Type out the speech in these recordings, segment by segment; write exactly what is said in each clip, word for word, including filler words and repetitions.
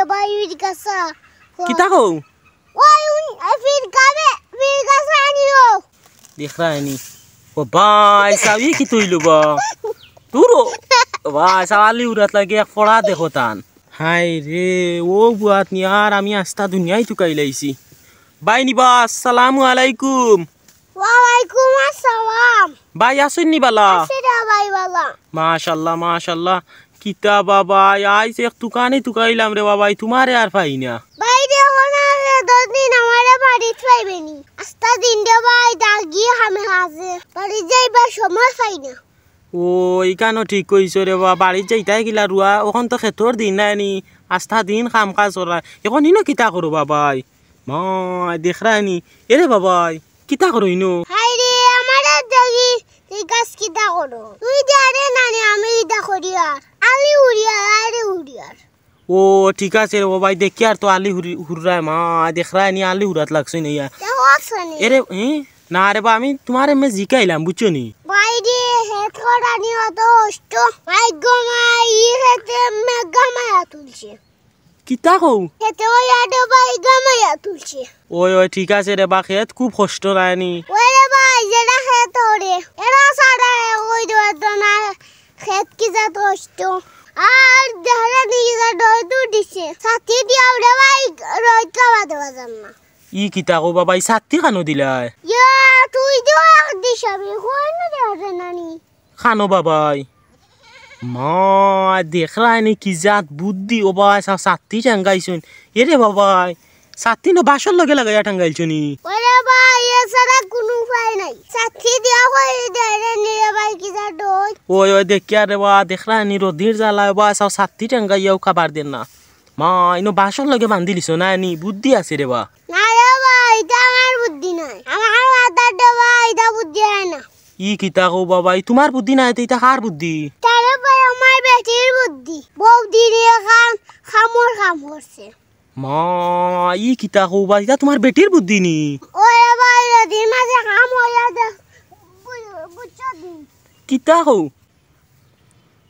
ভাই, ফিরগাছা। কিতা কও? ওই, উন-, এ, ফিরগাবে, ফিরগাছা আনিও। দেখরায়নি। ও ভাই, চাবি কিতা অইলো বা? দূর ও। ও ভাই, চাবি আলি উড়াত লাগে এক ফড়া দেখো তান। হায় রে, অউ বুয়াত নি আর আমি আস্তা দুনিয়াই তুকাইলাইছি। ভাই নি বা, আসসালামু আলাইকুম। ওয়ালাইকুম আসসালাম। ভাই, আছইন নি বালা? আছি রে ভাই, বালা। মাশাআল্লাহ, মাশাআল্লাহ। কিতা বা ভাই, আইজ এক তুকানি তুকাইলাম রে বা ভাই, তুমারে আর পাই না। ভাই, দেখো না, রে দুদিন আমারে বাড়িত পাইবে নি। আস্তা দিন রে ভাই, দাগি কামে কাজে। বাড়িত যাইবার সময় পাই না। ও, ইখানও ঠিক কইছো রে বা, বাড়িত যাইতায় কিলা রুয়া, অখন তো খেতর দিন নায় নি, আস্তা দিন কাম কাজ করা। অখন ইনো কিতা করো বা ভাই? মায়, দেখরায়নি। এরে বা ভাই, কিতা করো ইনো? হায় রে, আমারে দেখি, তুই গাছ কিতা করো? তুই দে আরে নানি, আমি ইতা করি আর। আলি উড়িয়ার, আরে উড়িয়ার। ও, ঠিক আছে রে বা ভাই, দেখি আর তো আলি হুরি-, হুররায় মা, দেখরায়নি আলি হুরাত লাগছে না ইয়া। দেখো আছে নি? এরে, এ? না রে বা, আমি তুমারে এমনে জিকাইলাম, বুঝছো নি? ভাই রে, হেত করানি অত কষ্ট। ভাই গো মাই, ই হেতে মেঘা মায়া তুলছে। কিতা কও? হেতে ওই আডো ভাই গো মায়া তুলছে। ওই, ওই, ঠিক আছে রে বা, খেত খুব কষ্ট নায় নি। ওই রে ভাই, যেটা খেত ওরে, এরা সারা ওই দেওয়ার জন্য খেত কি জাত কষ্ট। আর দেহরা নি কি জাত দই দূর দিছে। ছাতি দিয়া ওরে ভাই, রইদ খাওয়া দেওয়া যান না। ই কিতা কও বা ভাই, ছাতি কানো দিলায়? ইয়া, তুই তো এক দিস আমি, কই না দেওয়া যায় না নি? কানো বা ভাই। মা, দেখরায়নি কি জাত বুদ্ধি, ও বা, সা-, ছাতি টাঙ্গাইছইন। এরে বা ভাই, ছাতি নু বাঁশর লগে লাগাইয়া টাঙ্গাইলছো নি? ওরে ভাই, এছাড়া কুনু উপায় নাই। ছাতি দিয়া কই দেরে নি রে ভাই, কি জাত দই। ওই, ওই, দেখিয়া রে বা, দেখরায়নি রোদির জ্বালায় বা, সা-, ছাতি টাঙ্গাইয়াও খাবার দেন না। মা, ইনো বাঁশর লগে বান্ধিলিছো না নি, বুদ্ধি আছে রে বা। না রে বা, ইটা আমার বুদ্ধি নায়। আমার মাথার রে বা, ইটা বুদ্ধি অয় না। ই কিতা কও বা ভাই, তুমার বুদ্ধি নায় তে ইটা কার বুদ্ধি? তারে ভাই আমার বেটির বুদ্ধি। বউ দিনে কাম, কামর কাম করছে। মা, ই কিতা কও বা, ইটা তুমার বেটির বুদ্ধি নি? ওরে ভাই, রোদির মাঝে কাম অইয়া দেখ, বু-, বুঝছো নি? কিতা কও?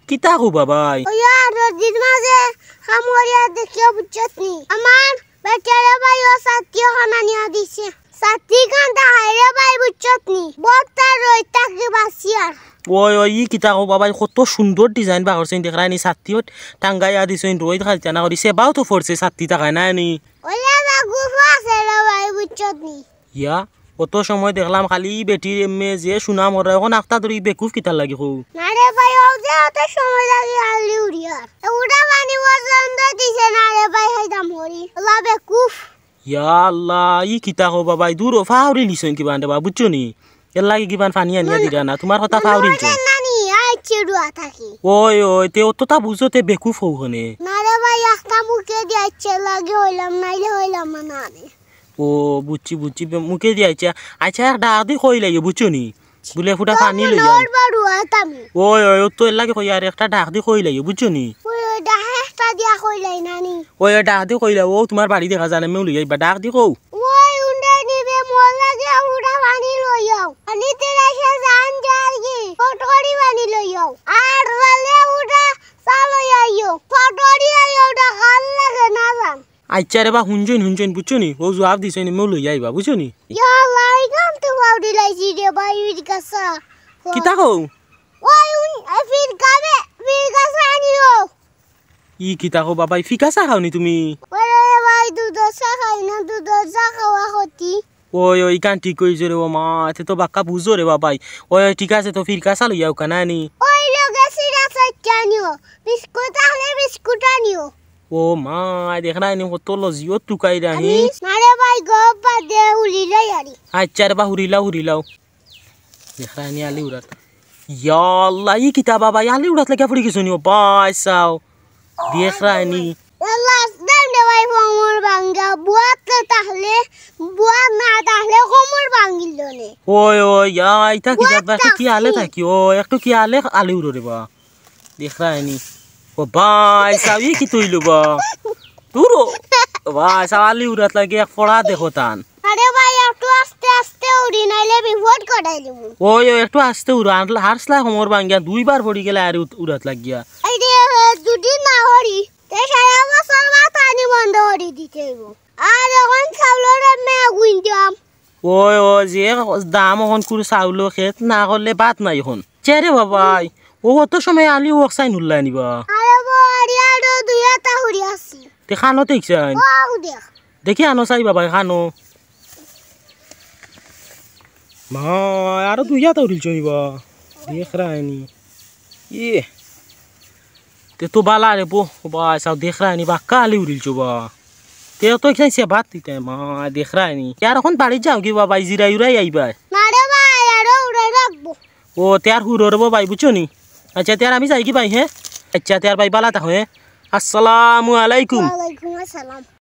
কিতা কও বা ভাই? ওই আর রোদির মাঝে কাম করিয়া দেখিও বুঝছত নি? আমার বেটারে ভাই ও ছাতি খান আনিয়া দিছে। ছাতি খান তাহাইরে ভাই বুঝছত নি? বড় তার রোদ থাকি বাঁচিয়ার। ওই, ওই, ই কিতা কও বা ভাই, কত সুন্দর design বার করছইন দেখরায়নি, ছাতিও টাঙ্গাইয়া দিছইন, রোদ খাইতা না করি, সেবাও তো পড়ছে ছাতি থাকায় নায় নি। ওই আর বেকুফ আছে রে ভাই বুঝছত নি? ইয়া, অত সময় দেখলাম খালি ই বেটির এমনে যে সুনাম অর, অখন আখতা ধরি বেকুফ কিতার লাগি কও? না রে ভাই, ও যে অত সময় লাগি আলি উড়িয়ার। এগুটা পানি পর্যন্ত দিছে না রে ভাই, খাইতাম করি। ওলা বেকুফ। ইয়া আল্লাহ, ই কিতা কও বা ভাই, দূর ও ফাউরি লিছইন কিবা রে বা, বুঝছো নি? এর লাগি কিবা পানি আনিয়া দিরা না, তুমার কথা ফাউরি লিছইন। নানি, আইছে রুয়া থাকি। ওই, ওই, তে অততা বুঝো তে বেকুফ হও হনে। না রে ভাই, একটা মুখে দিয়ে আইছে, লাগে হইলাম, নাইলে হইলাম না রে। ও, বুঝছি, বুঝছি, বে-, মুখে দিয়া আইছে। আচ্ছা, এক ডাক দি কইলাইও, বুঝছো নি? বুলে ফুটা পানি লইয়া আন। ওই, ওই, ও তো এর লাগি কই, আর একটা ডাক দি কইলাইও, বুঝছো নি? ওই, ওই, ডাক একটা দিয়া কইলাই নানি। ওই, ওই, ডাক দি কইলাও, ও তুমার বাড়ি দেখা যায় না, মেউ লইয়া আইবা, ডাক দি কও। ওই, উন্ডে নিবে, মোর লাগি ফুটা পানি লইয়াও। পানি তেরা সে জান যার কি, ফটকরি পানি লইয়াও। আর বলে ফুটা চা লইয়া আইও। ফটকরি আইও, ওটা খাল লাগে না জান। আচ্ছা রে বা, হুনছইন, হুনছইন, বুঝছো নি? ও জুয়াব দিছইন, এমনেউ লইয়া আইবা, বুঝছো নি? ইয়া আল্লাহ, ইখান তো ফাউরি লাইছি রে বা, ফিরগাছা। কিতা কও? ওই উন, এ, ফিরগাবে, ফিরগাছা আনিও। ই কিতা কও বা ভাই, ফিরগাছা খাও নি তুমি? ওরে ভাই, দুধর চা খাই না, দুধর চা খাওয়া ক্ষতি। ওই, ওই, ইখান ঠিক কইছো রে ও মা, তে তো বাক্কা বুঝো রে বা ভাই। ওই, ওই, ঠিক আছে, তো ফিরগাছা লইয়া আউক্কা নানি। ওই লগে সিরা চাইট্টা আনিও, বিস্কুট আনলে বিস্কুট আনিও। ও মা, দেখরায়নি কত লজিও তুকাইরা হি। না রে ভাই, গো বাদে উলিলাই আরি। আচ্ছা রে বা, হুরিলাও, হুরিলাও। দেখরায়নি আলি উড়াত। ইয়া আল্লাহ, ই কিতা বা ভাই, আলি উড়াত লাগিয়া পড়ি গেছো নি ও ভাই, চাও। দেখরায়নি। আল্লাহ, আসলাম রে ভাই, কোমর ভাঙ্গা। বুয়াত তাহলে, বুয়াত না তাহলে কোমর ভাঙ্গিল নে। ওই, ওই, ইয়া, ইতা কি বুয়াত জাত বা, একটু কি আলে থাকি। থাকি? ও, একটু কি আলে আলি উড়ো রে বা। দেখরায়নি। ও ভাই, চাও, ই কিতা অইলো বা? দূর ও। ও ভাই, চাও, আলি উড়াত লাগে এক ফড়া দেখো তান। আরে ভাই, একটু আস্তে আস্তে উড়ি, নাইলে বিপদ ঘটাই দিমু। ওই, ওই, একটু আস্তে উড়ো, আর হারসলা কোমর ভাঙ্গিয়া, দুইবার পড়ি গেলে আর উত-, উড়াত লাগিয়া। এই যে, এ, যদি না উড়ি, তে সারা বছর ভাত আনিব আর অখন চাউলর আমি আগুন দিয়াম। ওই, ওই, যে দাম অখন কুড়ি চাউল খেত না করলে ভাত নাই অখন। চে রে বাবাই, ও অত সময় আলি ওক চাইন হুল্লাই নিবা। আরে বাবা, আরে আরো দুই আতা হুরি আছি। তে খানো তে ইকছাইন। ও দেখ। দেখি আনো চাই বাবাই, খানো। মা, আরো দুই আতা উড়িল চইবা। দেখরায়নি। ইয়ে। তে তো বালা রে বো, ও বা, চাও দেখরায়নি, বাক্কা আলি উড়িল চইবা। তে তো এখানে সে ভাত দিতে, মা, দেখরায়নি। ইয়ার অখন বাড়ি যাও কি বাবাই, জিরাই উরাই আইবায়। না রে ভাই, আরো উড়াই রাখবো। ও, তে আর হুরো রে বো ভাই, বুঝছো নি? আচ্ছা, তে আর আমি যাই কি ভাই, হ্যাঁ? আচ্ছা, তে আর ভাই বালা থাকো, হ্যাঁ? আসসালামু আলাইকুম। ওয়ালাইকুম আসসালাম।